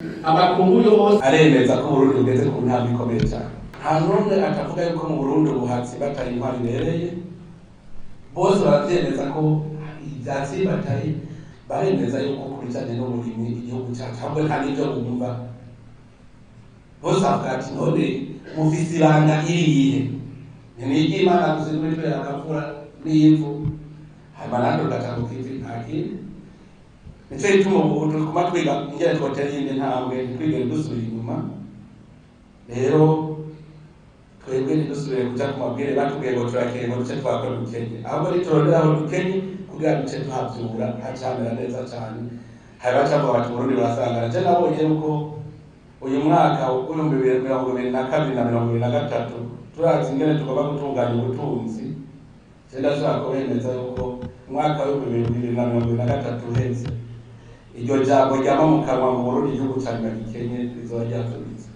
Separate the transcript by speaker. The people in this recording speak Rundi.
Speaker 1: Amakungu yose
Speaker 2: aremeza ko Uburundi bugeze ku ntambwe ikomeye cyane. Nta n'umwe atavuga yuko mu Burundi ubuhatsi batari intwaro ibereye. Bose baravyemeza ko ivyatsi batari, baremeza yuko ku bijanye n'uburimyi igihugu cacu ahubwo nta n'ivyo bumva. Bose bavuga ati: "None mufise ibanga irihe?" Ni iry'Imana gusa, ntibitubera akavura n'ivu, hanyuma natwe tugaca ku kivi, nta kindi. Nico gituma ubu tuguma twiga ingene twotera iyindi ntambwe, ntitwigere dusubira inyuma. Rero twebwe ntidusubire kuja ku mabwire batubwiye ngo turakeye ngo duce twakora dukenye, ahubwo niturondera aho dukenye kugira duce tuhavyura, hacamera neza cane. Hari bacavuga bati: "Burundi burasangana." Je nabonye yuko uyu mwaka w'2022 na 2023 turazi ingene tugomba gutunganya ubutunzi. Je ndashobora kubemeza yuko umwaka w'2023 uheze, iryo jambo ryama mu kanwa mu Burundi, igihugu ca nyuma gikenye, rizoba ryavunitse.